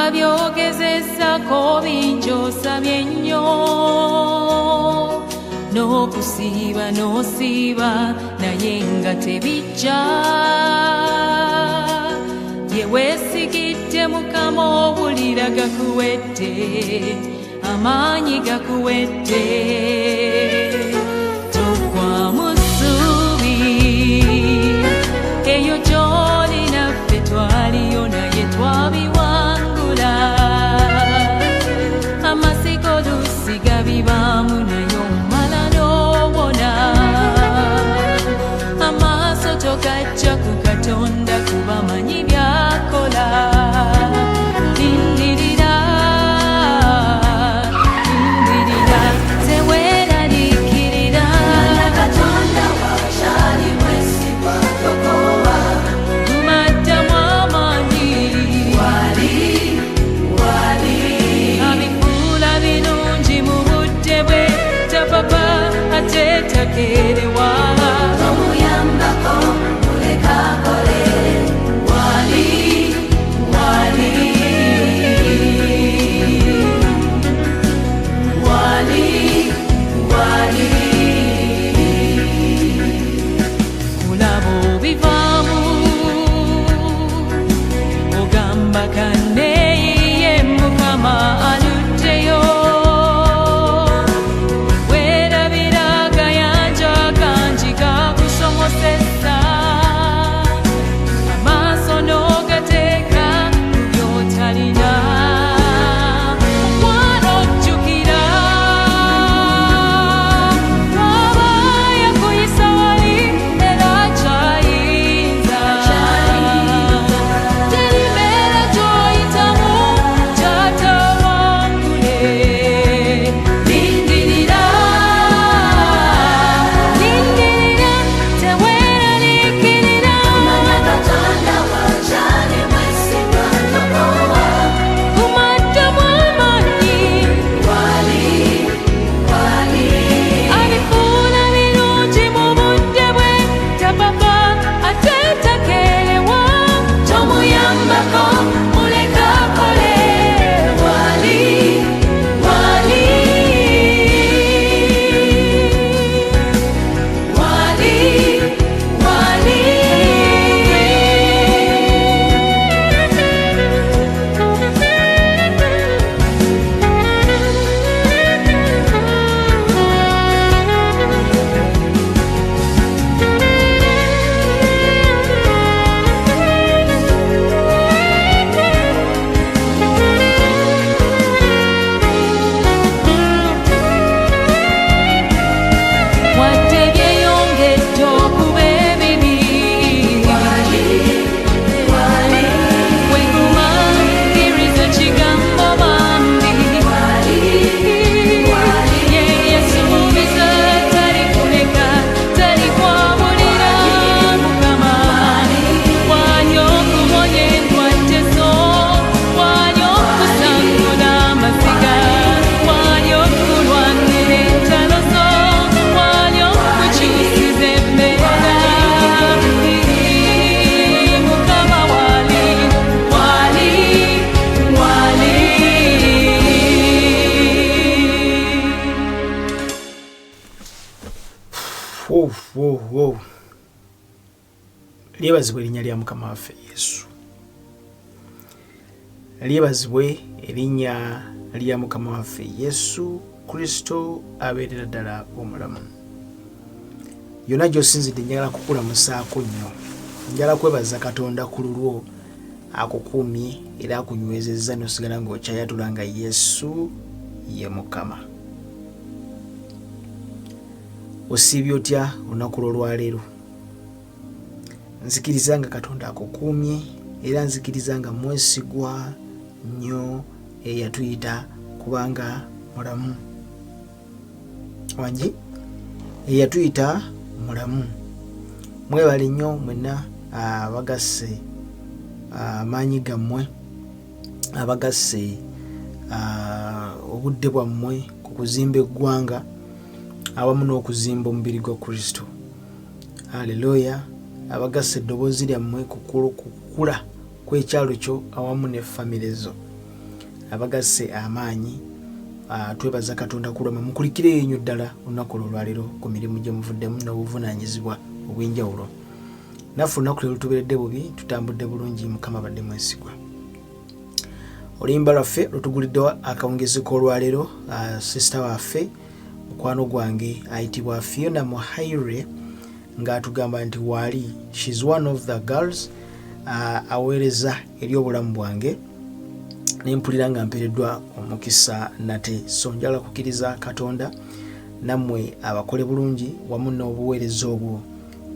Kubanga byogezesako bingi osabye nnyo n'okusiiba n'osiiba naye nga tebijja bye weesigidde Mukama owulira gakuwedde amaanyi gakuwedde toggwamu ssuubi eyo gy'oli naffe twaliyo naye twabiwangula amasiko lusi gabibaamu naye omala n'owona amaaso togajja ku Katonda kuba manyi byakola lindirira lindirira teweeraliikirira Katonda wakyali mwesigwa tokowa gumaddamu amaanyi wali wali abifuula birungi mu budde bwe tapapa ate takeerewa tomuyambako muleka akole wali wali wali wali kulaba obivaamu ogamba kaneeyiye Mukama aluddeyo weerabira agayanja kangi kakusomosesa amaaso n'ogateeka ku by'otalina mukwano ojjukira aba yakuyisa wali era akyayinza teri mbeera gy'oyitamu gy'atawangule lindirira lindirira teweeraliikirira Manya Katonda wakyali mwesigwa tokowa gumaddamu amaanyi wali wali abifuula birungi mu budde bwe tapapa ate takeerewa tomuyambako muleka akole wali wali wali wali. Wadde byeyongedde okuba ebibi weguma kkiriza ekigambo bambi ye yasuubiza talikuleka talikwabulira Mukama wali okuwonya endwadde zo wali okusangula amaziga wali okulwanira entalo zo wali okukyusiza embeera Mukama wali wali wali. Wow. Lyebazibwe erinnya lya Mukama waffe Yesu. Lyebazibwe erinnya lya Mukama waffe Yesu Kristo abeerera ddala omulamu. Yonna gy'osinzidde njagala kukulamusaako nnyo. Njagala kwebaza Katonda ku lulwo akukuumye era akunywezezza n'osigala ng'okyayatula nga Yesu ye Mukama. Osiibye otya olunaku lw'olwaleero? Nzikiriza nga Katonda akukuumye era nzikiriza nga mwesigwa nnyo eyatuyita kubanga mulamu. Wangi eyatuyita mulamu. Mwebale nnyo mwenna abagasse amaanyi gammwe, abagasse obudde bwammwe ku kuzimba eggwanga awamu n'okuzimba omubiri gwa Kristo. Haleluya! Abagasse eddoboozi lyammwe ku kukula kw'ekyalo kyo awamu ne famire zo. Abagasse amaanyi, twebaza Katonda ku lwammwe. Mukulikireyo nnyo ddala olunaku olwaleero ku mirimu gye muvuddemu n'obuvunaanyizibwa obw'enjawulo. Naffe olunaku leero lutubeeredde bubi, tutambudde bulungi, Mukama abadde mwesigwa. Oluyimba lwaffe lutuguliddewo akawungezi k'olwaleero, sisita waffe mukwano gwange ayitibwa Fiona Muhaire, ng'atugamba nti waali she's one of the girls aweereza eri obulamu bwange, nempulira nga mpeereddwa omukisa nate. So njagala kukkiriza Katonda nammwe abakole bulungi wamu n'obuweereza obwo,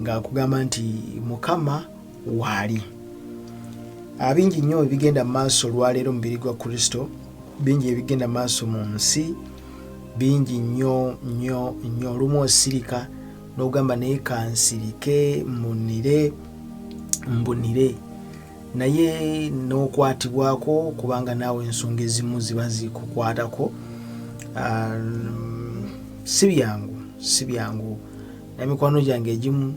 ng'akugamba nti Mukama waali. Bingi nnyo ebigenda mu maaso olwaleero mu mubiri gwa Kristo, bingi ebigenda mu maaso mu nsi, bingi nnyo nnyo nnyo. Olumu osirika n'ogamba naye kansirike mbunire mbunire, naye n'okwatibwako kubanga naawe ensonga ezimu ziba zikukwatako. Si byangu, si byangu. N'emikwano gyange egimu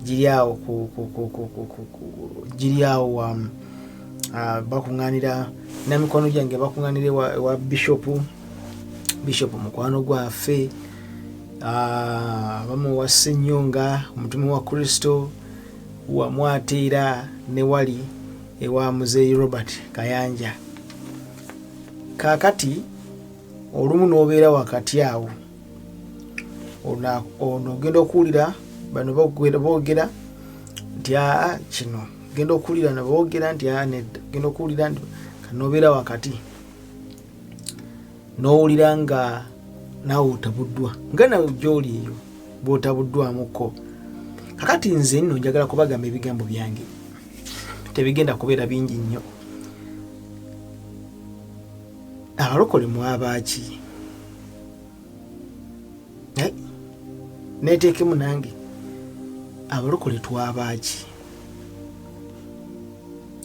giri awo giri awo, bakuŋŋaanira n'emikwano gyange, bakuŋŋaanira ewa bishopu, bishopu mukwano gwaffe, abamu wa Ssenyonga omutume wa Kristo, wamu ate era ne wali ewa Muzeeyi Robert Kayanja. Kaakati olumu n'obeera wakati awo, ono ogenda okuwulira bano boogera nti aa kino, ogenda okuwulira no boogera nti aa nedda, ogenda okuwulira nti kanobeera wakati n'owulira nga naawe otabuddwa, nga nawe gy'oli eyo bw'otabuddwamukko. Kakati nze nno njagala kubagamba ebigambo byange tebigenda kubeera bingi nnyo. Abalokole mwabaaki? Neteekemu nange, abalokole twabaaki?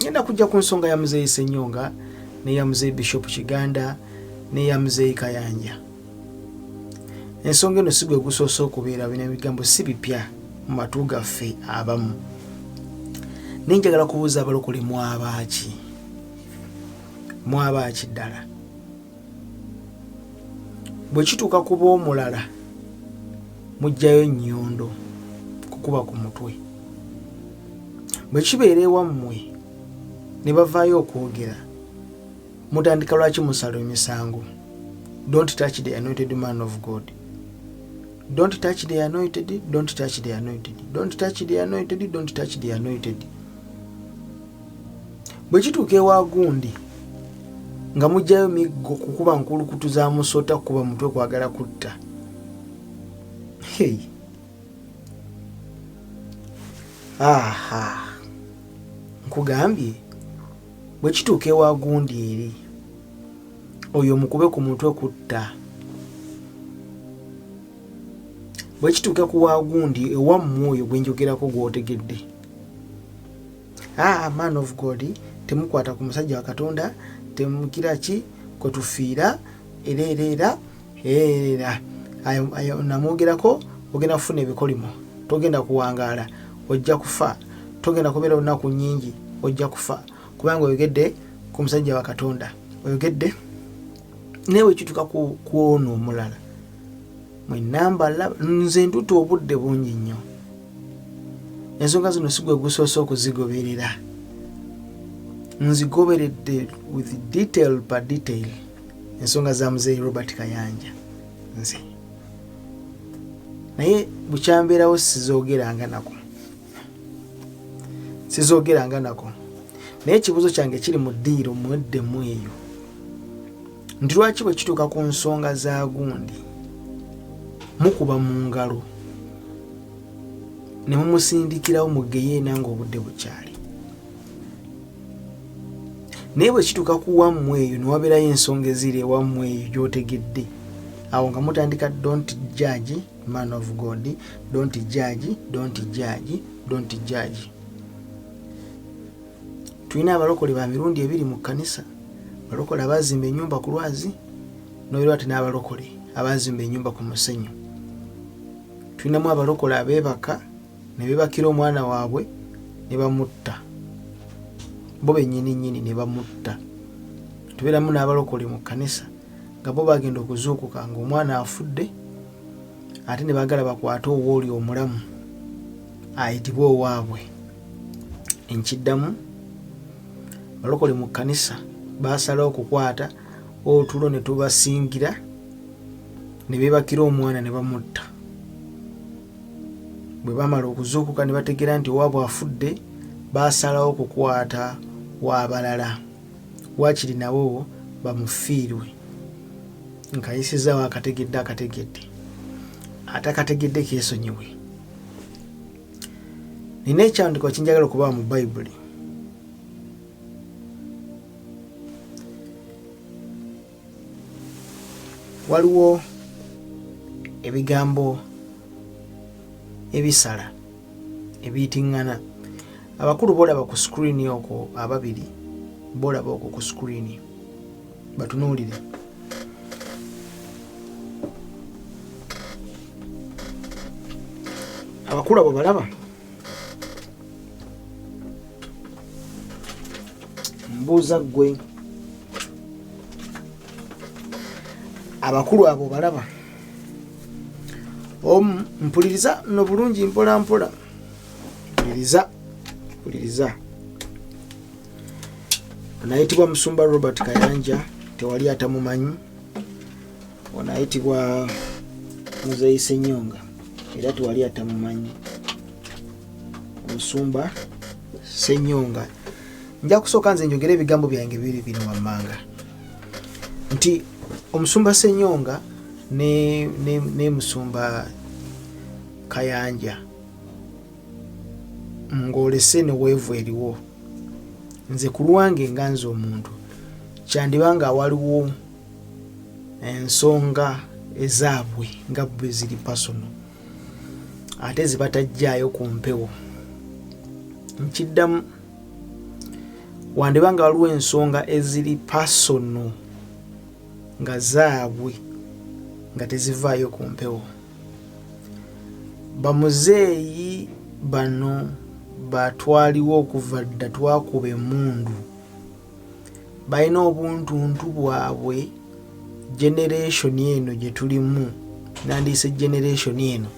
Ngenda kujja ku nsonga ya Muzeeyi Ssenyonga neya Muzeeyi Bishop Kiganda neya Muzeeyi Kayanja. Ensonga eno si gwe gusoose okubeera, bino ebigambo si bipya mu matu gaffe abamu, naye njagala kubuuza abalokole mwabaaki? Mwabaaki ddala? Bwe kituuka ku b'omulala mujjayo ennyondo kukuba ku mutwe, bwe kibeera ewammwe ne bavaayo okwogera mutandika lwaki musala emisango? Don't touch the anointed man of God, don't touch the anointed, don't touch the anointed, don't touch the anointed, don't touch the anointed. Bwe kituuka ewa gundi nga mugjayo miggo kukuba nkulukutu za musota kuba mutwe kwagala kutta. Hey. Aha, nkugambye bwe kituuka ewa gundi eri oyo mukube ku mutwe kutta. Bwe kituuka ku wa gundi ewammwe oyo gwe njogerako gw'otegedde, ah, man of God, temukwata ku musajja wa Katonda, temukira ki kwe tufiira era era era era ayo namwogerako, ogenda kufuna ebikolimo, togenda kuwangaala, ojja kufa, togenda kubeera olunaku nnyingi, ojja kufa kubanga oyogedde ku musajja wa Katonda, oyogedde. Naye wekituuka ku ono omulala mwenamba, nze ntuta obudde bungi nnyo. Ensonga zino si gwe gusoose okuzigoberera, nzigoberedde with detail per detail ensonga za Muzeeyi Robert Kayanja nze, naye bukyambeerawo sizoogeranga nako, sizoogeranga nako. Naye ekibuuzo kyange kiri mu ddiiro mweddemu eyo nti lwaki bwe kituuka ku nsonga za gundi mukuba mu ngalo ne mumusindikirawo mu geyeena ng'obudde bukyali, naye bwe kituuka ku wammwe eyo ne wabeerayo ensonga eziri ewammwe eyo gy'otegedde, awo nga mutandika don't judge man of God, don't judge, don't judge, don't judge. Tulina abalokole ba mirundi ebiri mu kkanisa: balokole abazimba ennyumba ku lwazi, noera ate n'abalokole abazimba ennyumba ku musenyu. Tulinamu abalokole abeebaka ne beebakira omwana waabwe ne bamutta, bo bennyini nnyini ne bamutta. Tubeeramu n'abalokole mu kkanisa nga bo bagenda okuzuukuka ng'omwana afudde, ate ne baagala bakwate owooli omulamu ayitibwe owaabwe. Enkiddamu, balokole mu kkanisa baasalawo okukwata otulo ne tubasingira ne beebakira omwana ne bamutta. Bwe bamala okuzuukuka ne bategeera nti owaabwe afudde, baasalawo okukwata w'abalala waakiri nabo bamufiirwe. Nkayisizaawo akategedde akategedde, atakategedde keesonyiwe. Nina ekyandikwa kinjagala okubawa mu Bayibuli. Waliwo ebigambo ebisala ebiyitiŋŋana. Abakulu bolaba ku screen okwo ababiri, bolaba okwo ku screen, batunuulire. Abakulu abo balaba? Mbuuza ggwe, abakulu abo balaba? Omu mpuliriza no bulungi mpola mpola, mpuliriza mpuliriza. Onayitibwa Musumba Robert Kayanja, tewali atamumanyi. Onayitibwa Muzeeyi Ssenyonga, era tewali atamumanyi. Musumba Ssenyonga, nja kusooka nze njogere ebigambo byange biri bino wammanga nti Omusumba Ssenyonga ne Musumba Kayanja ng'olese ne weevu eriwo. Nze ku lwange nga nze omuntu, kyandiba nga waliwo ensonga ezaabwe nga bwe ziri personal ate zibatajjaayo ku mpewo. Nkiddamu, wandiba nga waliwo ensonga eziri personal nga zaabwe nga tezivaayo ku mpewo. Bamuzeeyi bano batwaliwo okuva dda, twakuba emmundu, balina obuntuntu bwabwe. Generation eno gye tulimu, nandiise generation eno,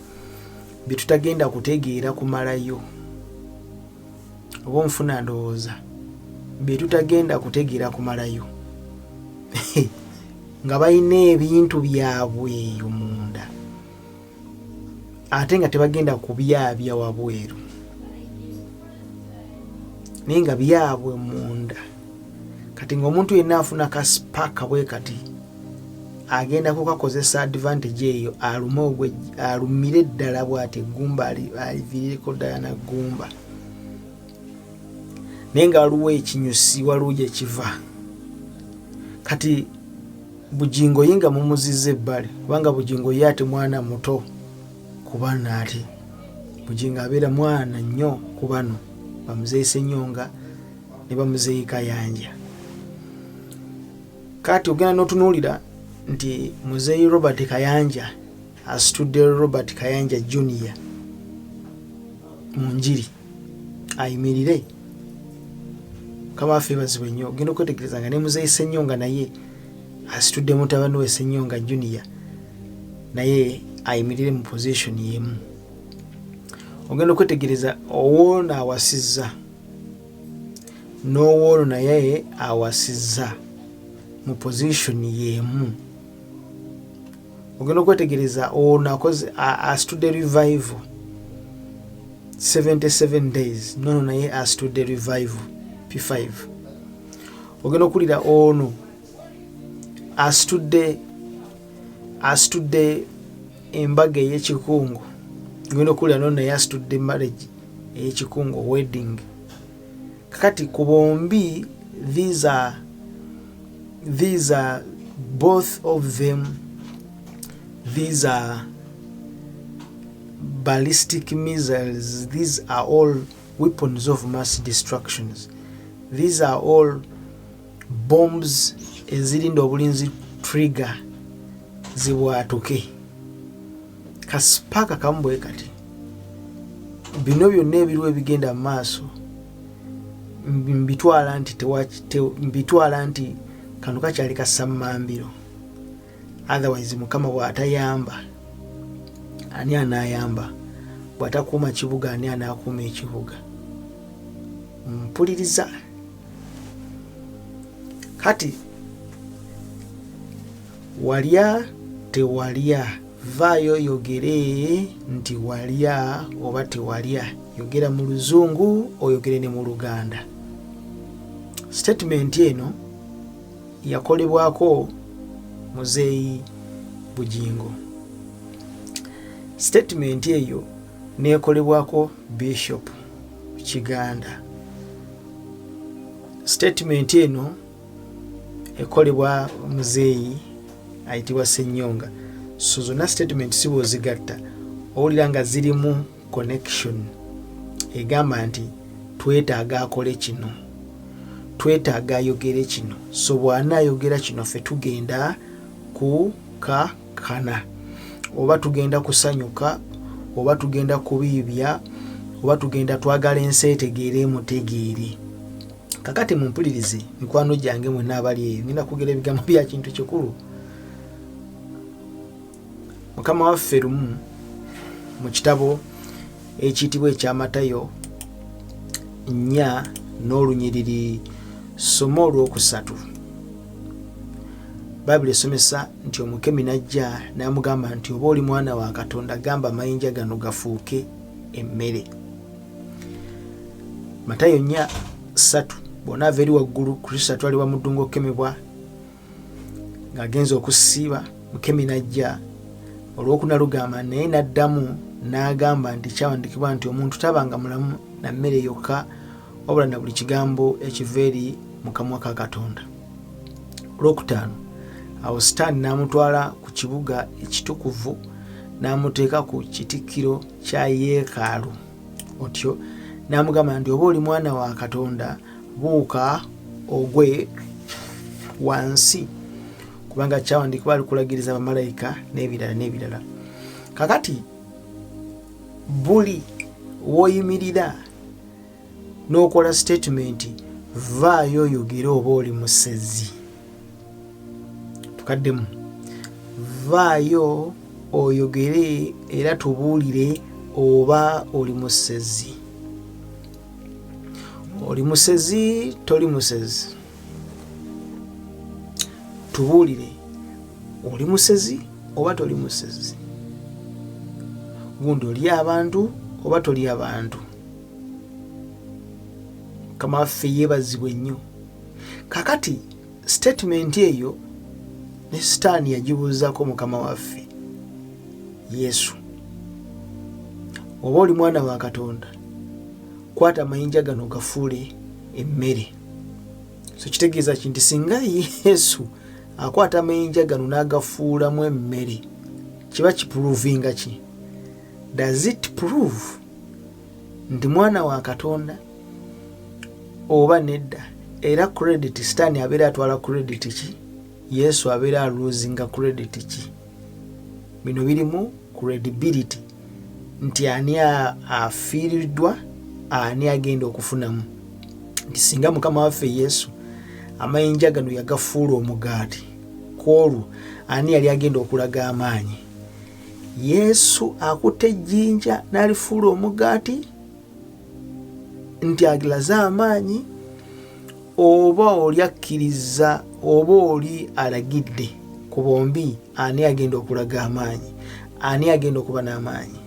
bye tutagenda kutegeera kumalayo, oba onfuna ndowooza, bye tutagenda kutegeera kumalayo, nga balina ebintu byabwe eyo munda ate nga tebagenda kubyabya wabweru, naye nga byabwe munda. Kati ng'omuntu yenna afuna ka spark bwe kati agenda kukakozesa advantage eyo, alume ogwe, alumire ddala bw'ati eggumba, aliviireko ddala naggumba, naye nga waliwo ekinyusi, waliwo gye kiva. Kati Bugingo ye nga mumuzizza ebbali, kubanga Bugingo ye ate mwana muto ku bano, ate Bugingo abeera mwana nnyo ku bano bamuzeeyi Ssenyonga ne bamuzeeyi Kayanja. Kati ogenda n'otunuulira nti muzeeyi Robert Kayanja asitudde Robert Kayanja Junior mu njiri ayimirire. Mukama waffe yeebazibwe nnyo. Ogenda okwetegereza nga ne muzeeyi Ssenyonga naye asitudde mutabani we Ssenyonga Junior naye ayimirire mu position y'emu. Ogenda okwetegereza owoono awasizza n'owoono naye awasizza mu position y'emu. Ogenda okwetegereza ono akoze asitudde revival 77 days, nono naye asitudde revival P5. Ogenda okuwulira ono asitudde embaga ey'ekikungu, ogenda okuwulira nono naye asitudde marriage ey'ekikungu, wedding. Kakati ku bombi, these are both of them, these are ballistic missiles, these are all weapons of mass destructions, these are all bombs ezirinda obulinzi trigger zibwatuke. Ka spark kamu bwe kati, bino byonna ebiriwo ebigenda mu maaso mbitwala nti mbitwala nti Kano kakyali kasammambiro. Otherwise Mukama bw'atayamba, ani anaayamba? Bw'atakuuma kibuga, ani anaakuuma ekibuga? Mpuliriza kati, walya tewalya, vaayo oyogere nti walya oba tewalya. Yogera mu Luzungu, oyogere ne mu Luganda. Statement eno yakolebwako Muzeeyi Bugingo, statement eyo nekolebwako Bishop Kiganda, statement eno ekolebwa muzeeyi ayitibwa Senyonga. So zonna statement si bwozigatta, owulira nga zirimu connection egamba nti twetaaga akole kino, twetaaga ayogere kino. So bw'anaayogera kino, ffe tugenda kukakkana, oba tugenda kusanyuka, oba tugenda kubiibya, oba tugenda twagala ensi etegeere, emutegeere. Kakati mumpulirize, mikwano gyange mwenna abali eyo, ngenda kwogera ebigambo bya kintu kikulu. Mukama waffe lumu mu kitabo ekiyitibwa ekyamatayo 4 n'olunyiriri soma olwokusatu, Bayibuli esomesa nti omukemi najja n'amugamba nti, "Oba oli mwana wa Katonda, gamba amayinja gano gafuuke emmere." Matayo 4:3. Bw'onaava eri waggulu, Kristo atwalibwa mu ddungu okukemebwa. Ng'agenza okusiiba, mukemi najja. Olwokuna lugamba, naye n'addamu n'agamba nti, "Kyawandikibwa nti omuntu tabanga mulamu na mmere yokka, wabula na buli kigambo ekiva eri mu kamwa ka Katonda." Olwokutaano, awo Sitaani n'amutwala ku kibuga ekitukuvu, n'amuteeka ku kitikkiro kya yeekaalu otyo, n'amugamba nti, "Oba oli mwana wa Katonda, buuka ogwe wansi, kubanga kyawandikibwa alikulagiriza bamalayika," n'ebirala n'ebirala. Kakati buli woyimirira n'okola statement, vaayo oyogere oba oli musezi. Tukaddemu, vaayo oyogere era tubuulire oba oli musezi. Oli musezi, toli musezi? Tubuulire, oli musezi oba toli musezi? Gundi, oli abantu oba toli abantu? Mukama waffe yeebazibwe nnyo. Kakati statement eyo ne Sitaani yagibuuzaako Mukama waffe Yesu: "Oba oli mwana wa Katonda, kwata amayinja gano gafuule emmere." So kitegeeza ki? Nti singa Yesu akwata amayinja gano n'agafuulamu emmere, kiba kiprovinga ki? Does it prove nti mwana wa Katonda oba nedda? Era credit, Sitaani abeera atwala credit ki? Yesu abeera alosinga credit ki? Bino birimu credibility nti ani afiiriddwa, ani agenda okufunamu. Nti singa Mukama waffe Yesu amayinja gano yagafuula omugaati, ku olwo ani yali agenda okulaga amaanyi? Yesu akutte ejjinja n'alifuula omugaati nti alaze amaanyi, oba oli akkiriza, oba oli alagidde? Ku bombi ani agenda okulaga amaanyi? Ani agenda okuba n'amaanyi?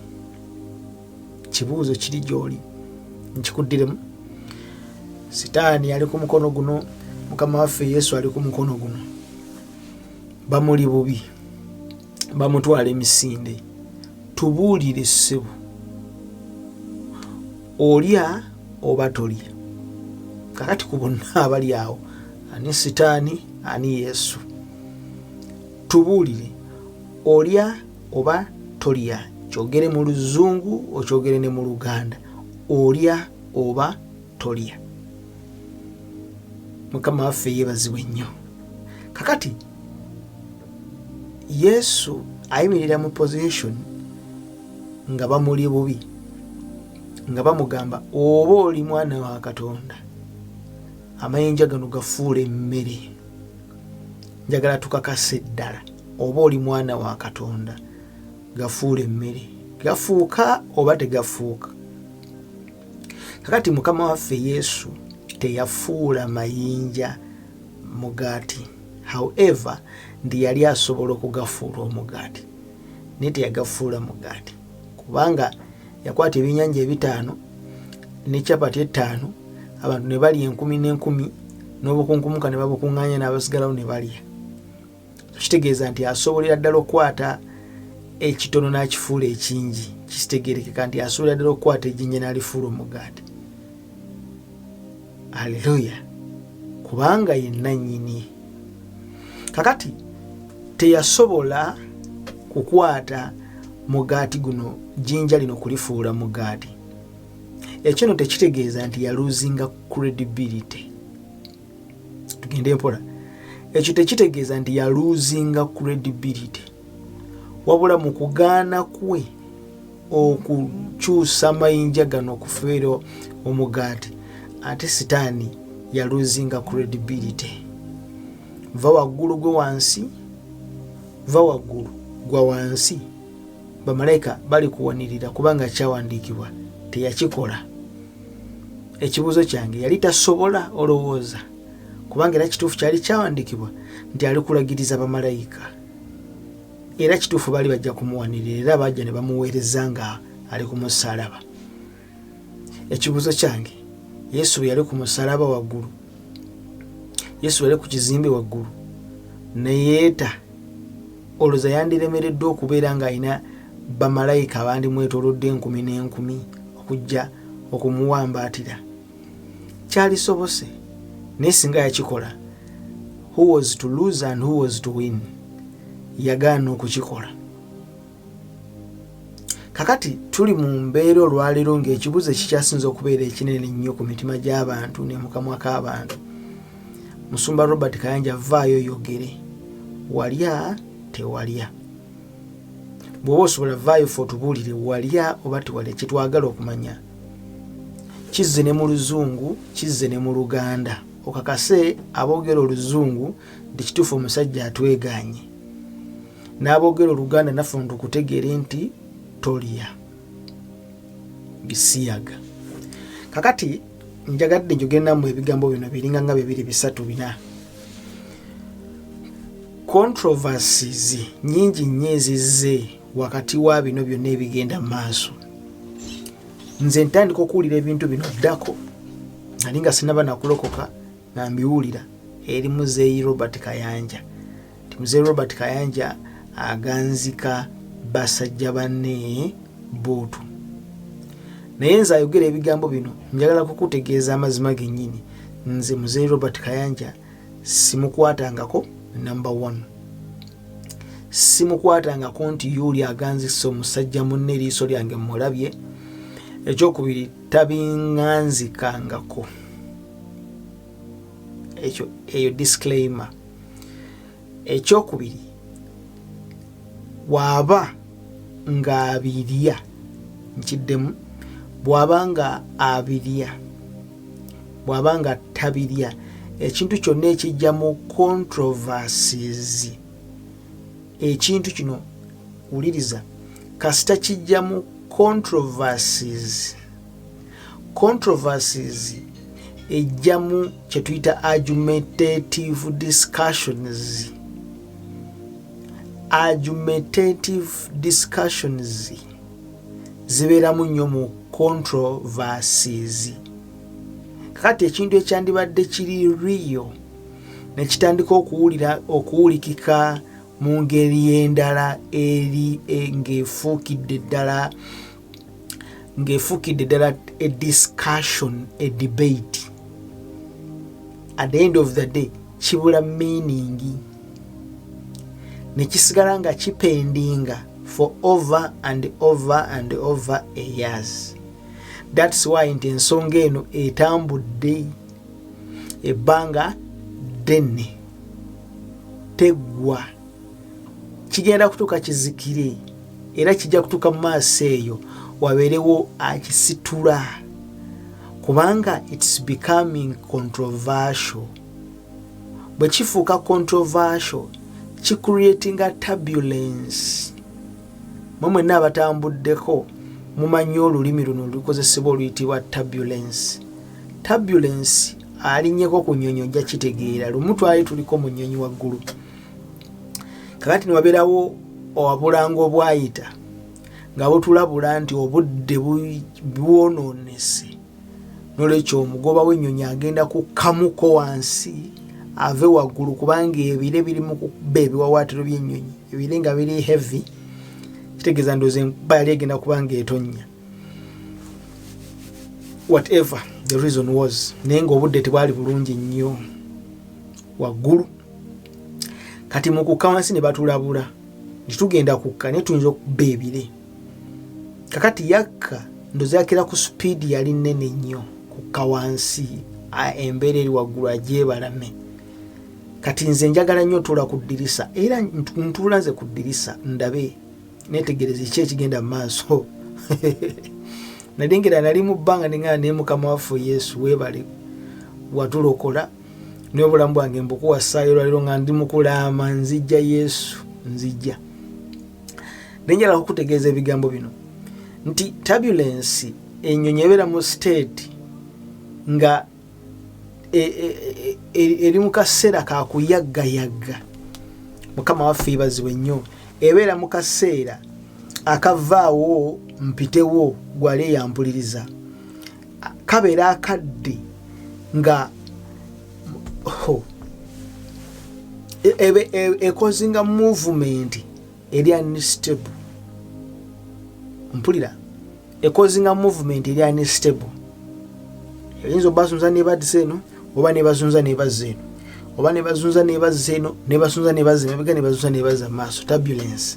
Kibuuzo kiri gy'oli, nkikuddiremu. Sitaani ali ku mukono guno, Mukama waffe Yesu ali ku mukono guno. Bamuli bubi, bamutwala emisinde. Tubuulire ssebo, olya oba tolya? Kakati ku bonna abali awo, ani Sitaani, ani Yesu? Tubuulire, olya oba tolya? Kyogere mu Luzungu, okyogere ne mu Luganda. Olya oba tolya? Mukama waffe yeebazibwe nnyo. Kakati Yesu ayimirira mu position nga bamuli bubi, nga bamugamba, "Oba oli mwana wa Katonda, amayinja gano gafuula emmere." Njagala tukakase ddala oba oli mwana wa Katonda, gafuula emmere. Gafuuka oba tegafuuka? Kakati Mukama waffe Yesu teyafuula mayinja mugaati. However, nti yali asobola okugafuula omugaati, naye teyagafuula mugaati, kubanga yakwata ebyenyanja 5 ne capati 5, abantu ne balya enkumi n'enkumi, n'obukunkumuka ne babukuŋŋaanya n'abasigalawo ne balya. Kitegeeza nti asobolera ddala okukwata ekitono n'akifuula ekingi. Kitegeerekeka nti asobolera ddala okukwata ejjinja n'alifuula omugaati. Aleluya! Kubanga yenna nnyini. Kakati teyasobola kukwata mugaati guno, jjinja lino kulifuula mugaati. Ekyo no tekitegeeza nti yaluzinga credibility. Tugende mpola. Ekyo tekitegeeza nti yaluzinga credibility, wabula mu kugaana kwe okukyusa amayinja gano okufuula omugaati, ate Sitaani yaluzinga credibility. Va waggulu gwe wansi, va waggulu gwa wansi, bamalayika bali kuwanirira, kubanga kyawandiikibwa. Teyakikola. Ekibuuzo kyange, yali tasobola olowooza? Kubanga era kituufu kyali kyawandiikibwa nti alikulagiriza bamalayika, era kituufu baali bajja kumuwanirira, era bajja ne bamuweereza nga ali ku musalaba. Ekibuuzo kyange, Yesu bwe yali ku musalaba waggulu, Yesu bwe yali ku kizimbe waggulu neyeeta, olowooza yandiremereddwa okubeera ng'alina bamalayika abandimwetoolodde enkumi n'enkumi okujja okumuwambaatira? Kyalisobose. Naye singa yakikola, who was to lose and who was to win? Yagaana okukikola. Kakati tuli mu mbeera olwaleero ng'ekibuuzo ekikyasinza okubeera ekinene ennyo ku mitima gy'abantu ne mu kamwa k'abantu, Musumba Robert Kayanja, vaayo yogere, walya tewalya? Bw'oba osobola, vaayo fe otubuulire, walya oba tewalya? Kyetwagala okumanya kizze ne mu Luzungu, kizze ne mu Luganda. Okakase aboogera Oluzungu nti kituufu omusajja atwegaanye, n'aboogera Oluganda naffe ntukutegeere nti tolya bisiyaga. Kakati njagadde njogere nammwe ebigambo bino biringa nga bibiri, bisatu, bina. Controversies nyingi nnyo ezizze wakati wa bino byonna ebigenda mu maaso. Nze ntandika okuwulira ebintu bino ddako nali nga sinaba nakulokoka, nga mbiwulira eri Muzeeyi Robert Kayanja, nti Muzeeyi Robert Kayanja aganzika basajja banne buutu. Naye nze ayogera ebigambo bino njagala kukutegeeza amazima gennyini. Nze Muzeeyi Robert Kayanja simukwatangako. Number one, simukwatangako nti yuuli aganzisa omusajja munne, eriiso lyange mulabye. Ekyokubiri, tabiŋŋanzikangako. Ekyo eyo disclaimer. Ekyokubiri, bw'aba ng'abirya, nkiddemu, bw'aba nga abirya, bw'aba nga tabirya, ekintu kyonna ekijja mu controversies, ekintu kino wuliriza, kasita kijja mu controversies, controversies ejjamu kyetuyita argumentative discussions. Argumentative discussions zibeeramu nnyo mu controversies. Kakati ekintu ekyandibadde kiri real nekitandika okuwulira okuwulikika mu ngeri endala eri ng'efuukidde ddala a discussion, a debate, at the end of the day kibula meaning nekisigala nga kipendinga for over and over and over a years. That's why nti ensonga eno etambudde ebbanga ddene, teggwa. Kigenda kutuuka kizikire, era kijja kutuuka mu maaso eyo wabeerewo akisitula, kubanga it's becoming controversial. Bwe kifuuka controversial, kicreatinga turbulence. Mwe mwenna abatambuddeko mumanyi olulimi luno olukozesebwa oluyitibwa turbulence. Turbulence alinnyeko ku nnyonyi ojja kitegeera. Lumu twali tuliko mu nnyonyi waggulu, kakati newabeerawo obulango obwayita nga butulabula nti obudde bwonoonese, nolwekyo omugoba w'ennyonyi agenda kukkamuko wansi ave waggulu, kubanga ebire biri mu kukuba ebiwawaatiro by'ennyonyi. Ebire nga biri heavy, kitegeeza ndowooza enkuba yali egenda kuba nga etonnya, whatever the reason was, naye nga obudde tebwali bulungi nnyo waggulu. Kati mu kukka wansi ne batulabula nti tugenda kukka naye tuyinza okuba ebire. Kakati yakka, ndowooza yakira ku sipiidi yali nnene nnyo kukka wansi, embeera eri waggulu agyebalame. Kati nze njagala nnyo otuula ku ddirisa, era ntuula nze ku ddirisa ndabe netegereza ki ekigenda mu maaso. Nalengera nali mu bbanga neŋŋamba, "Naye Mukama waffe Yesu, weebale watulokola, naye obulamu bwange mbukuwa ssaayo olwaliro nga ndi mukulaama, nzijja Yesu, nzijja." Nenjala okukutegeeza ebigambo bino nti turbulence, ennyonyi ebeera mu state nga eri mu kaseera kakuyaggayagga. Mukama waffe yebazibwe nnyo. Ebeera mu kaseera akavaawo mpitewo gwali eyampuliriza, kabeera akadde nga ho, ecausinga movement eri unstable. Mpulira, ecausinga movement eri unstable. Eyinza obazunza nebadisa eno, oba nebazunza nebazza eno, oba nebazunza nebazza eno, nebazunza nebazza emabega, nebazunza nebazza mu maaso, turbulence.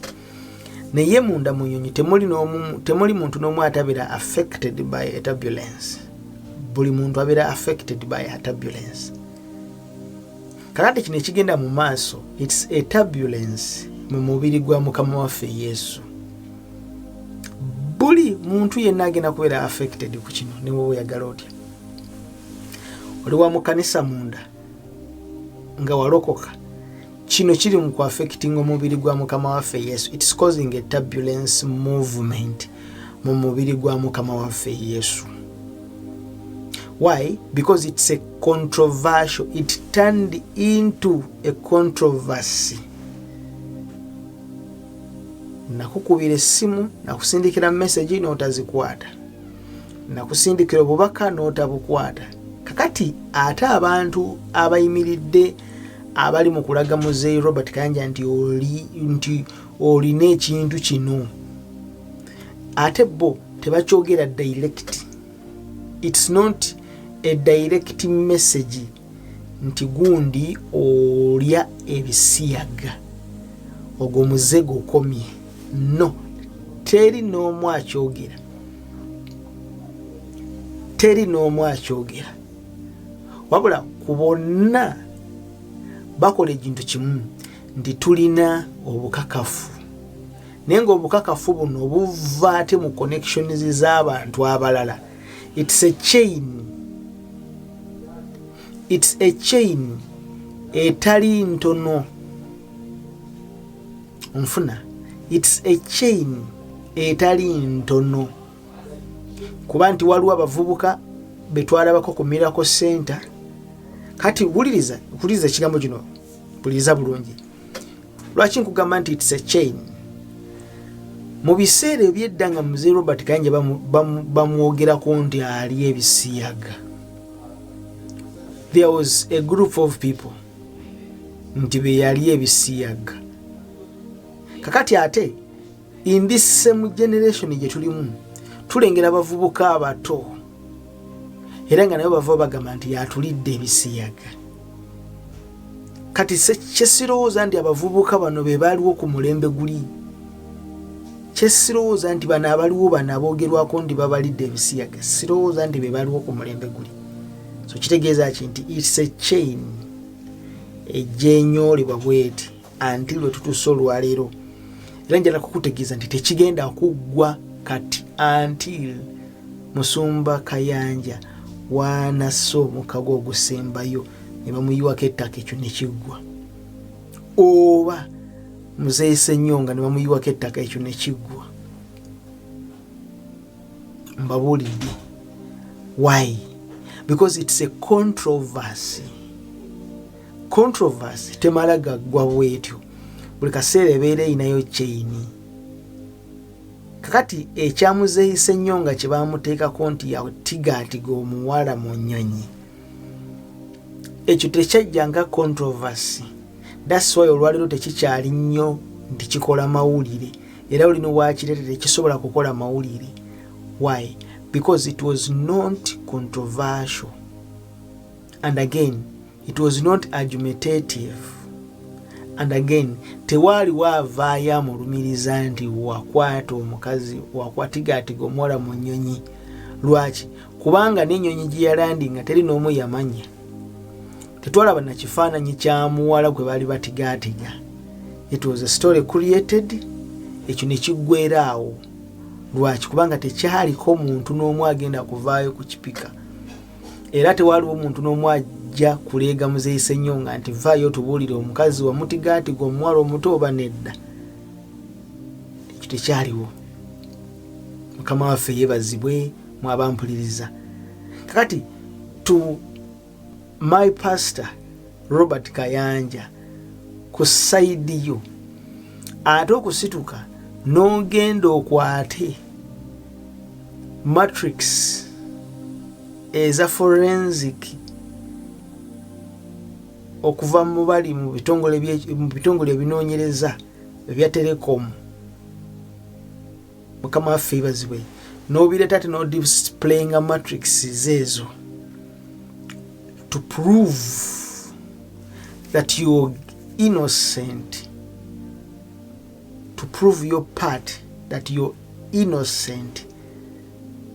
Naye munda mu nyonyi temuli muntu n'omu atabeera affected by a turbulence. Buli muntu abeera affected by a turbulence. Kakati kino ekigenda mu maaso, it's a turbulence mu mubiri gwa Mukama waffe Yesu. Buli muntu yenna agenda kubeera affected ku kino, ne woba oyagala otya. Oli wa mu kanisa munda nga walokoka, kino kiri mu kuaffecting omubiri gwa Mukama waffe Yesu. It's causing a turbulence movement mu mubiri gwa Mukama waffe Yesu. Why? Because it's a controversial, it turned into a controversy. Nakukubira essimu, nakusindikira message n'otazikwata, nakusindikira obubaka n'otabukwata. Kakati ate abantu abayimiridde abali mu kulaga Muzeeyi Robert Kayanja nti oli nti olina ekintu kino, ate bo tebakyogera direct. It's not a direct message nti gundi olya ebisiyaga, ogwo muze gukomye. No, teri n'omu akyogera, teri n'omu akyogera. Wabula ku bonna bakola ekintu kimu nti tulina obukakafu, naye nga obukakafu buno buva ate mu connections z'abantu abalala. It's a chain, it's a chain etali ntono. Nfuna, it's a chain etali ntono, kuba nti waliwo abavubuka betwalabako ku Miracle Center. Kati wuliriza, wuliriza ekigambo kino, wuliriza bulungi lwaki nkugamba nti it's a chain. Mu biseera ebyedda nga Muzeeyi Robert Kayanja bamwogerako nti ali ebisiyaga, there was a group of people nti be yali ebisiyaga. Kakati ate in this same generation gye tulimu, tulengera abavubuka abato era nga nabo bava bagamba nti yatulidde ebisiyaga. Kati kyesirowooza nti abavubuka bano be baaliwo ku mulembe guli, kyesirowooza nti bano abaliwo, bano aboogerwako nti babalidde ebisiyaga, sirowooza nti be baaliwo ku mulembe guli. So kitegeeza ki? Nti it's a chain ejjenyoolebwa bweti until lwe tutuuse olwaleero. Era njala kukutegeeza nti tekigenda kuggwa kati until Musumba Kayanja waanassa omukago ogusembayo. Ne bamuyiwako ettaka, ekyo ne kiggwa. Oba Muzeeyi Ssenyonga ne bamuyiwako ettaka, ekyo ne kiggwa. Mbabuulidde why? Because it's a controversy. Controversy temala gaggwa bwetyo, buli kaseera ebeera erinayo chain. Kakati ekya Muzeeyi Ssenyonga kye bamuteekako nti yatigaatiga omuwala mu nnyonyi, ekyo tekyajja nga controversy. That's why olwaleero tekikyali nnyo nti kikola mawulire, era olina wakireeta tekisobola kukola mawulire. Why? Because it was not controversial, and again it was not argumentative, and again tewaaliwo avaayo amulumiriza nti wakwata omukazi, wakwatigaatiga omuwala mu nnyonyi. Lwaki? Kubanga n'ennyonyi gye yalandi nga teri n'omu yamanya, tetwalaba nakifaananyi kya muwala gwe baali batigaatiga. It was a story created, ekyo ne kiggwera awo. Lwaki? Kubanga tekyaliko muntu n'omu agenda kuvaayo kukipika, era tewaaliwo muntu n'omu ajja kuleega Muzeeyi Ssenyonga nti vaayo otubuulire omukazi wamutigaatiga omuwala omuto oba nedda. Ekyo tekyaliwo. Mukama waffe yeebazibwe. Mwabampuliriza kakati to my pastor Robert Kayanja, ku side yo ate okusituka n'ogenda okwate matrix eza forensic okuva mu bali mu bitongole ebinoonyereza ebya telecom, Mukama waffe ebazibwe, n'obireeta ate n'odisplayinga matrix ezo to prove that you're innocent, to prove your part that you're innocent,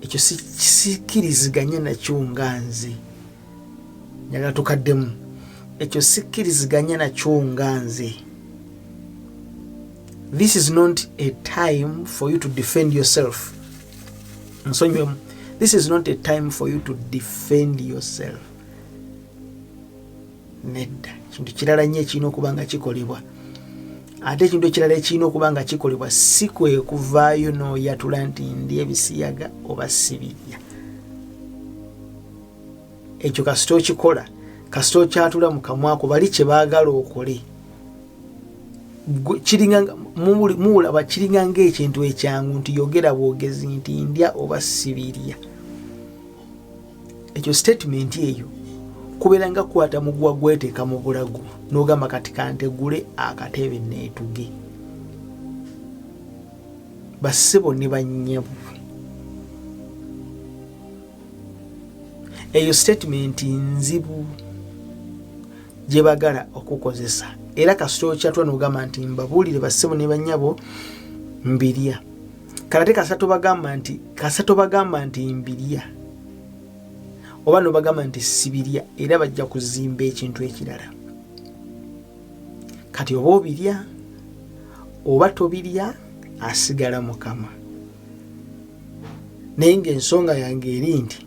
ekyo sikkiriziganya nakyo nga nze. Njagala tukaddemu, ekyo sikkiriziganya nakyo nga nze. This is not a time for you to defend yourself. Nsonyiwemu, this is not a time for you to defend yourself. Nedda, kintu kirala nnyo ekirina okuba nga kikolebwa. Ate ekintu ekirala ekirina okuba nga kikolebwa si kwe kuvaayo n'oyatula nti ndi ebisiyaga oba sibirya. Ekyo kasita okikola, kasita okyatula mu kamwako, bali kye baagala okole. Muwulaba kiringa ng'ekintu ekyangu nti yogera bwogezi nti ndya oba sibirya. Ekyo statement eyo kubeera nga kukwata muguwa gweteeka mu bulago n'ogamba kati kantegule akatebe neetuge. Bassebo ne bannyabo, eyo statement nzibu gye bagala okukozesa. Era kasita okyatwa n'ogamba nti mbabuulire bassebo ne bannyabo mbirya, kale ate kasita tobagamba nti mbirya oba nobagamba nti sibirya, era bajja kuzimba ekintu ekirala. Kati oba obirya oba tobirya, asigala Mukama. Naye ng'ensonga yange eri nti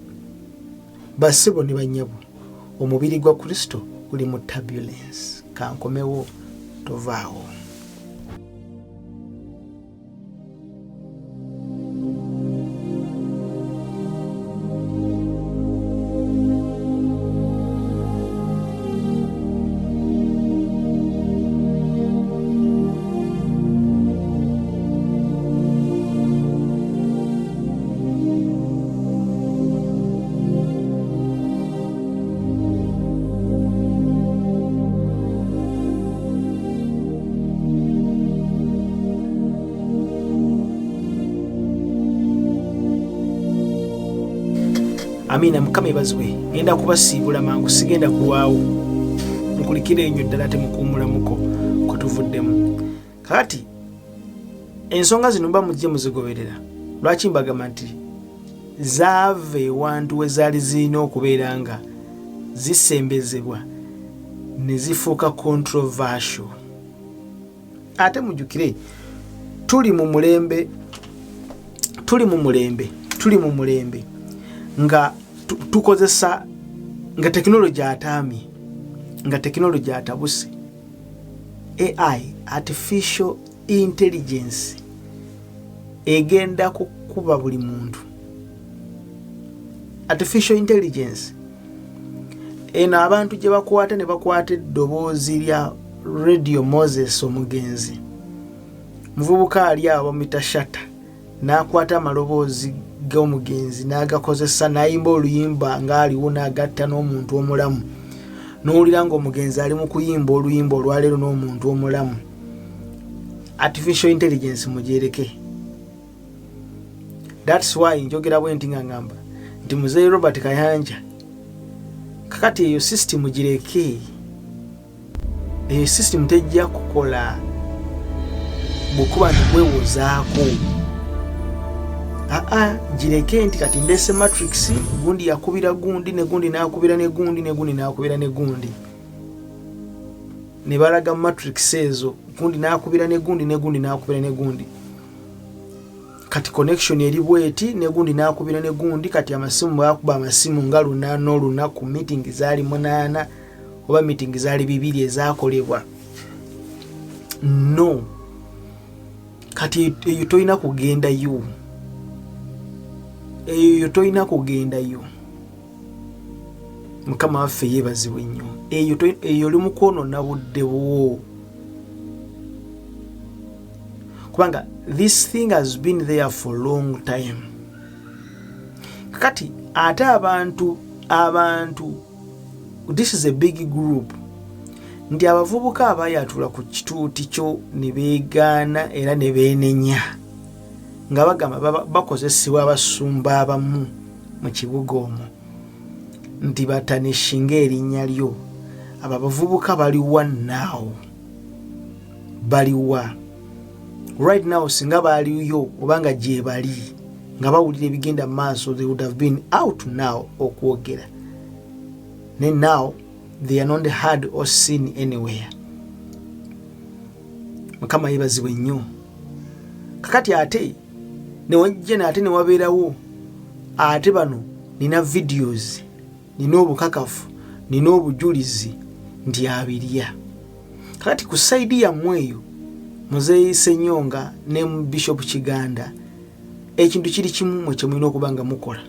bassebo ne bannyabo, omubiri gwa Kristo guli mu turbulence. Kankomewo, tovaawo. Amiina, Mukama ebazibwe. Ngenda kubasiibula mangu, sigenda kulwawo. Nkulikira enyo ddala, temukuumulamuko kwe tuvuddemu. Kakati ensonga zino mba mujje muzigoberera. Lwaki mbagamba nti zaava ewantu we zaali zirina okubeera nga zisembezebwa ne zifuuka controversial? Ate mujjukire tuli mu mulembe nga tukozesa nga tekinologi ataamye. Nga tekinologi atabuse, AI, artificial intelligence, egenda kukuba buli muntu. Artificial intelligence eno abantu gye bakwata ne bakwata eddoboozi lya Radio Moses, omugenzi muvubuka ali awo bamuyita Shata, n'akwata amaloboozi g'omugenzi n'agakozesa n'ayimba oluyimba ng'aliwo, n'agatta n'omuntu omulamu, n'owulira ng'omugenzi ali mu kuyimba oluyimba olwaleero n'omuntu omulamu. Artificial intelligence mugyereke. That's why njogera bwe nti nga ngamba nti Muzeeyi Robert Kayanja, kakati eyo system gireke. Eyo system tejja kukola bwekuba nti kwewozaako. Aa, gireke nti kati ndese matrix, gundi yakubira gundi, ne gundi nakubira ne gundi, ne gundi nakubira ne gundi, ne balaga matrix ezo, gundi nakubira ne gundi, ne gundi nakubira ne gundi. Kati connection eri bweti, ne gundi nakubira ne gundi. Kati amasimu, bakuba amasimu nga 8 olunaku, meeting zaali 8 oba meeting zaali 2 ezakolebwa. No, kati eyo tolina kugendayo, eyo tolina kugendayo. Mukama waffe yeebazibwe nnyo. Eyo oli mu kwonoona budde bwo, kubanga this thing has been there for long time. Kakati ate abantu, this is a big group, nti abavubuka abayatula ku kituuti kyo ne beegaana era ne beenenya nga bagamba bakozesebwa abasumba abamu mu kibuga omwo nti batarnishinga erinnya lyo. Abo abavubuka baliwa now? Baliwa right now? Singa baaliyo obanga gye bali nga bawulira ebigenda mu maaso, they would have been out now okwogera. Ne now they are not heard or seen anywhere. Mukama yeebazibwe nnyo. Kakati ate newajja ate newabeerawo ate bano, nina videos, nina obukakafu, nina obujulizi nti abirya. Kakati ku side yammwe eyo, Muzeeyi Senyonga ne Bishop Kiganda, ekintu kiri kimu mwe kyemulina okuba nga mukola.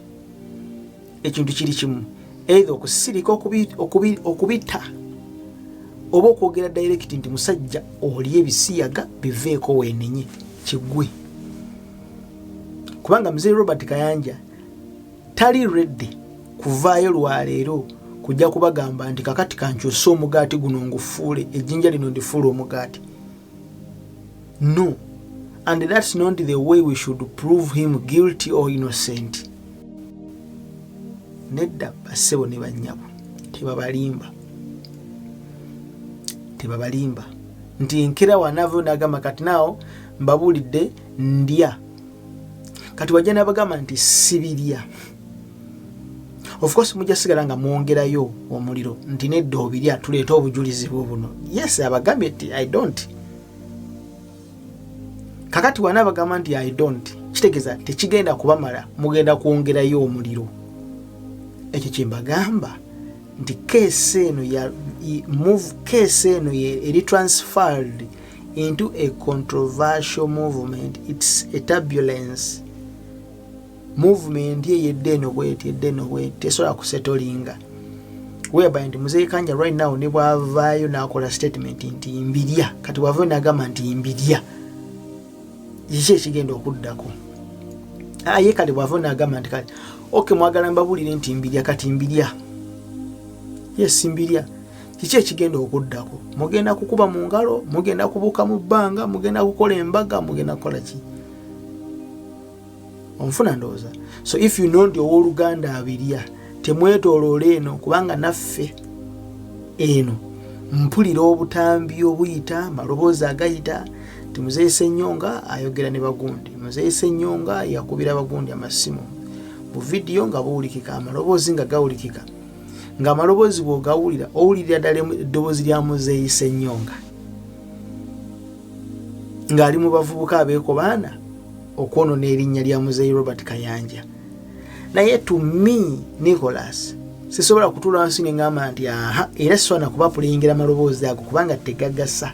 Ekintu kiri kimu, either okusirika okubita oba okwogera direct nti musajja oli ebisiyaga biveeko, weenenye, kiggwe. Kubanga Muzeeyi Robert Kayanja tali ready kuvaayo lwaleero kujja kubagamba nti kakati kankyuse omugaati guno ngufuule ejjinja lino, ndifuule omugaati. No, and that's not the way we should prove him guilty or innocent. Nedda, bassebo ne bannyabo, tebabalimba, tebabalimba nti nkera wanaavayo nagamba kati naawo mbabuulidde ndya. Kati wajja nabagamba nti sibirya, of course mujja sigala nga mwongerayo omuliro nti nedda obirya, tuleete obujulizi bwo buno. Yes, abagambye nti I don't. Kakati wana abagamba nti I don't, kitegeeza tekigenda kubamala, mugenda kwongerayo omuliro. Ekyo kyembagamba nti case eno ya move, case eno eri transferred into a controversial movement. It's a turbulence movement eyedde eno bweti, edde eno bweti, tesobola kusettlinga, whereby nti Muzeeyi Kanja right now ne bwavaayo n'akola statement nti mbirya, kati bwavaayo n'agamba nti mbirya, kiki ekigenda okuddako? Aye kale bwavaayo n'agamba nti kale ok, mwagala mbabulire nti mbirya, kati mbirya, yes, mbirya, kiki ekigenda okuddako? Mugenda kukuba mu ngalo, mugenda kubuuka mu bbanga, mugenda kukola embaga, mugenda kukola ki? Onfuna ndowooza. So if you know nti owooluganda abirya, temwetooloola eno, kubanga naffe eno mpulira obutambi obuyita, amaloboozi agayita nti Muzeeyi Senyonga ayogera ne bagundi, Muzeeyi Senyonga yakubira bagundi amasimu, bu vidiyo nga buwulikika, amaloboozi nga gawulikika, ng'amaloboozi bw'ogawulira owulirira ddala eddoboozi lya Muzeeyi Senyonga ng'ali mu bavubuka abeekobaana okwonona erinnya lya Muzeeyi Robert Kayanja. Naye to me, Nicholas, Sisobola kutuula wansi ne ŋŋamba nti aha, era sisobola na kubapuleyingira maloboozi ago kubanga tegagasa.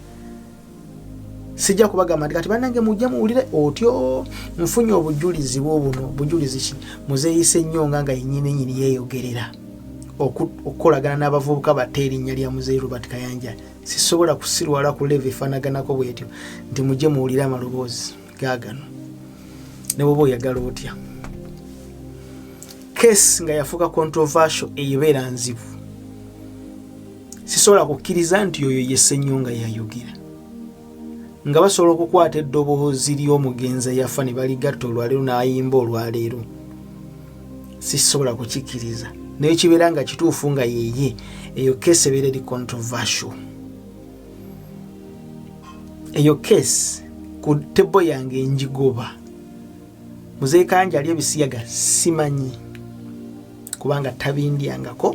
Sijja kubagamba nti kati bannange mujje muwulire otyo nfunye obujulizi bwobuno. Bujulizi ki? Muzeeyi Ssenyonga nga yennyini ennyini yeeyogerera okukolagana n'abavubuka batte erinnya lya Muzeeyi Robert Kayanja. Sisobola kusirwala ku level efaanaganako bwetyo nti mujje muwulire amaloboozi gaagano, ne bw'oba oyagala otya. Case nga yafuuka controversial ebeera nzibu. Sisobola kukkiriza nti oyo ye Ssenyonga yayogera, nga basobola okukwata eddoboozi ly'omugenzi eyafa ne baligatta olwaleero n'ayimba olwaleero. Sisobola kukikkiriza, naye kibeera nga kituufu nga yeye, eyo case ebeera eri controversial. Eyo case ku table yange njigoba. Muzeeyi Kayanja ali ebisiyaga simanyi, kubanga tabindyangako,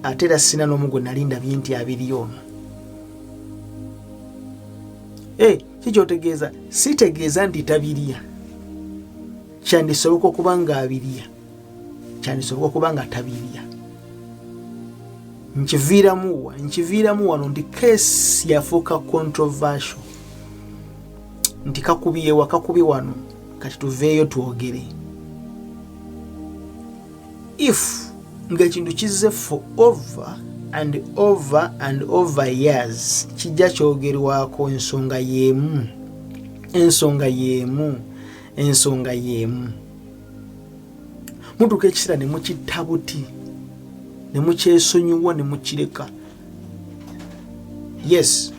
ate era sina n'omu gwe nali ndabye nti abiri ono. Kikyotegeeza? Sitegeeza nti tabirya, kyandisoboka okuba nga abirya, kyandisoboka okuba nga tabirya. Nkiviiramu wa? Nkiviiramu wano nti case yafuuka controversial, nti kakubyewa kakubye wano, kati tuveeyo twogere. If ng'ekintu kizze for over and over and over years, kijja kyogerwako, ensonga y'emu, ensonga y'emu, ensonga y'emu, mutuuka ekiseera ne mukitta buti ne mukyesonyiwa ne mukireka. Yes,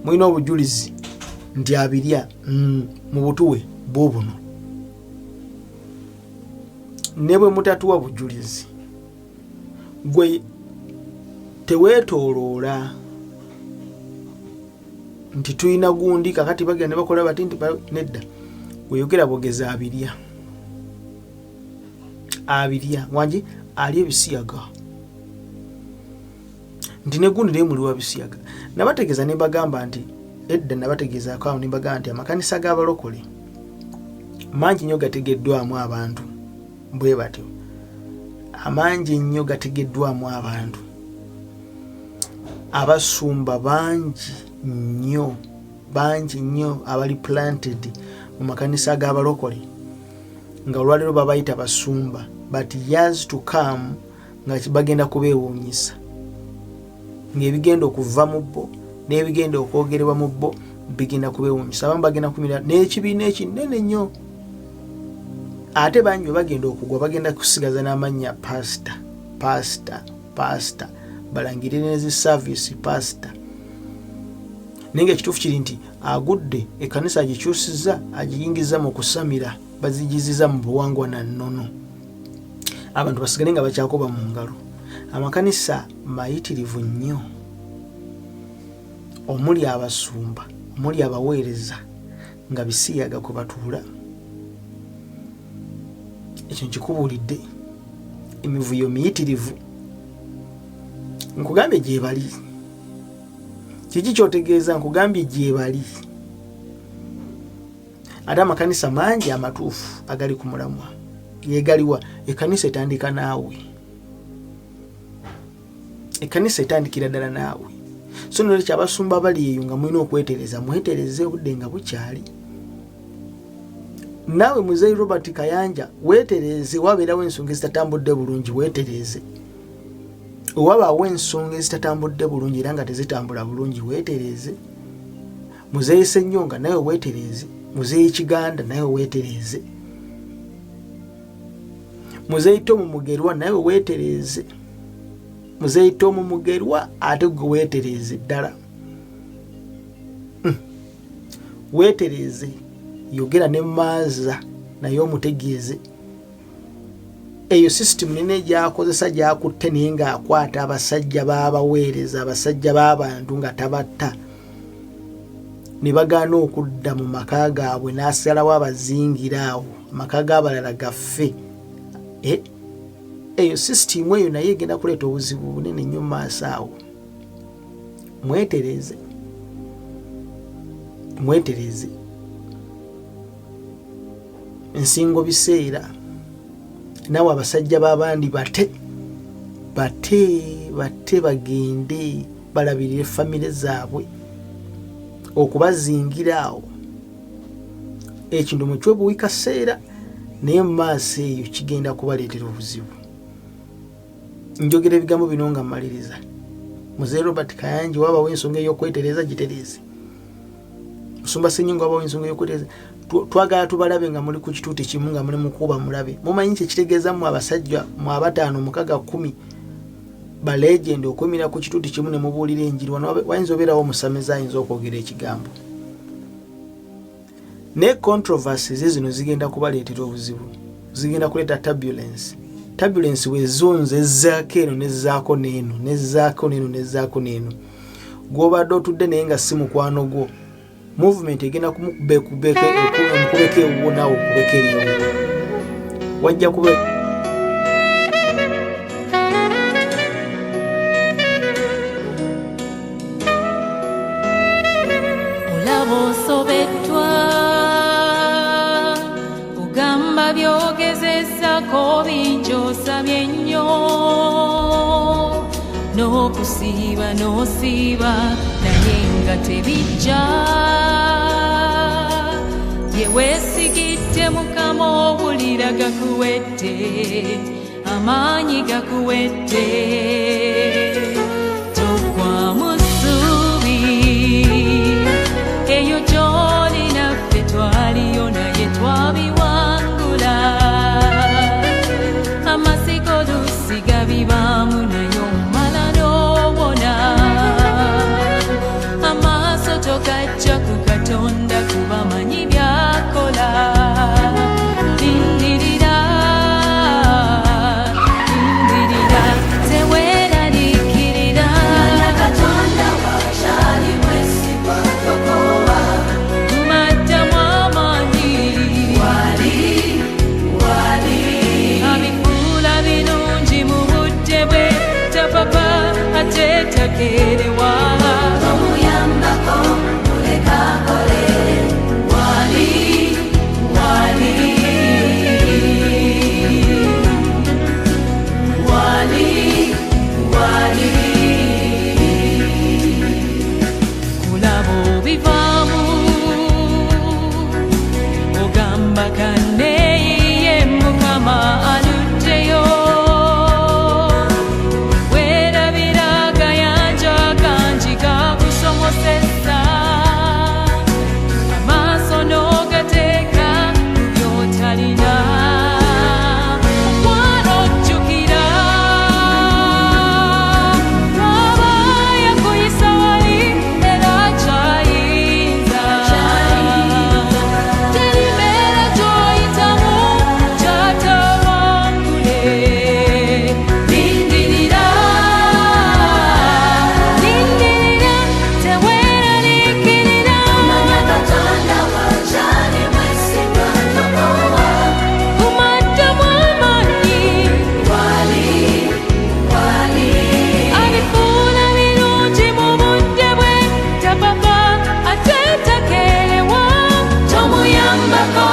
mulina obujulizi nti abirya mu butuwe bw'obuno, ne bwe mutatuwa bujulizi, gwe teweetooloola nti tulina gundi kakati bagenda ne bakola bati nti nedda, weyogera bwogezi abirya, abirya wangi ali ebisiyaga, nti ne gundi naye muli wa bisiyaga. Nabategeeza ne mbagamba nti edda nabategeezaako awo ne mbagamba nti amakanisa g'abalokole mangi nnyo gategeddwamu abantu bwe batyo, amangi ennyo gategeddwamu abantu, abasumba bangi nnyo, bangi nnyo abali planted mu makanisa g'abalokole nga olwaleero babayita basumba, but years to come nga bagenda kubeewuunyisa, ng'ebigenda okuva mu bo n'ebigenda okwogerebwa mu bo bigenda kubeewuunyisa. Abamu bagenda kumira n'ekibiina ekinene nnyo, ate bangi bwe bagenda okugwa bagenda kusigaza n'amannya pasita, pasita, pasita, balangirire ne service pasita, naye nga ekituufu kiri nti agudde ekkanisa agikyusiza, agiyingiza mu kusamira, bazigiziza mu buwangwa na nnono, abantu basigale nga bakyakuba mu ngalo. Amakanisa mayitirivu nnyo omuli abasumba, omuli abaweereza nga bisiyaga kwe batuula. Ekyo nkikubuulidde, emivuyo miyitirivu, nkugambye gye bali. Kiki kyotegeeza? Nkugambye gye bali. Ate amakanisa mangi amatuufu agali ku mulamwa yegaliwa. Ekkanisa etandika naawe, ekkanisa etandikira ddala naawe. So nolwekyo abasumba bali eyo nga mulina okwetereza, mwetereze obudde nga bukyali. Naawe Muzeeyi Robert Kayanja weetereeze, wabeerawo ensonga ezitatambudde bulungi, weetereeze. Wabaawo ensonga ezitatambudde bulungi era nga tezitambula bulungi, weetereeze. Muzeeyi Ssenyonga nawe weetereeze. Muzeeyi Kiganda nawe weetereeze. Muzeeyi Tomu Mugerwa nawe weetereeze. Muzeeyi Tomu Mugerwa ate gwe weetereeze ddala, Weetereeze, yogera ne maaza naye omutegeeze eyo sisitimu nene gyakozesa gyakutte, naye ng'akwata abasajja b'abaweereza, abasajja b'abantu nga tabatta, ne bagaana okudda mu maka gaabwe, n'asalawo abazingira awo amaka g'abalala gaffe. Eyo sisitimu eyo naye egenda kuleeta obuzibu bunene nnyo mu maaso awo. Mwetereeze, mwetereeze. Ensingo biseera, naawe abasajja b'abandi bate. Bate bate bagende balabirire famire zaabwe, okubazingira awo ekintu mukiwe buwi kaseera, naye mu maaso eyo kigenda kubaleetera obuzibu. Njogera ebigambo bino nga mmaliriza. Muzeeyi Robert Kayanja, wabawo ensonga ey'okwetereza, gitereeze. Musumba Ssenyonga, wabawo ensonga ey'okwetereza. Twagala tubalabe nga muli ku kituuti kimu, nga muli mukuba mulabe. Mumanyi kyekitegeeza mu abasajja mu 5, 6, 10 ba legend okwemira ku kituuti kimu ne mubuulira enjiri? Wano wayinza obeerawo omusamize ayinza okwogera ekigambo, naye controversies zino zigenda kubaleetera obuzibu, zigenda kuleeta turbulence. Turbulence bwezonza ezzaako eno, nezzaako n'eno, nezzaako n'eno, nezzaako n'eno, gw'obadde otudde naye nga si mukwano gwo, movement egenda kumukubeko ewuwo, naawe okubeko eriewuwo, wajja kuba Olaba osobeddwa, ogamba byogezezako bingi, osabye nnyo n'okusiiba n'osiiba, naye nga tebijja. Bye weesigidde Mukama owulira gakuwedde, amaanyi gakuwedde. Toggwamu ssuubi, eyo gy'oli naffe twaliyo, naye twabiwangula. Amasiko lusiga bibaamu, naye omala n'owona. Amaaso togajja ku Katonda, kubamanyi byakola. Lindirira, lindirira, teweeraliikirira. Katonda wakyali mwesigwa, tokowa. Maddamu amaanyi. Wali, wali. Abifuula birungi mu budde bwe, tapapa ate takeerewa. Omuyambako, muleka akole. Wali, wali, wali, wali. Kulaba obivaamu, ogamba kaneeyiye, Mukama aluddeyo. Weerabira agayanja kangi kakusomosesa, amaaso n'ogateeka ku by'otalina. Mukwano jjukira aba yakuyisa wali, era akyayinza. Teri mbeera gy'oyitamu gy'atawangule. Lindirira, lindirira, teweeraliikirira. Manya Katonda wakyali mwesigwa, tokowa. Kumaddamu amaanyi. Wali, wali. Abifuula birungi mu budde bwe, tapapa ate takeerewa. Tomuyambako,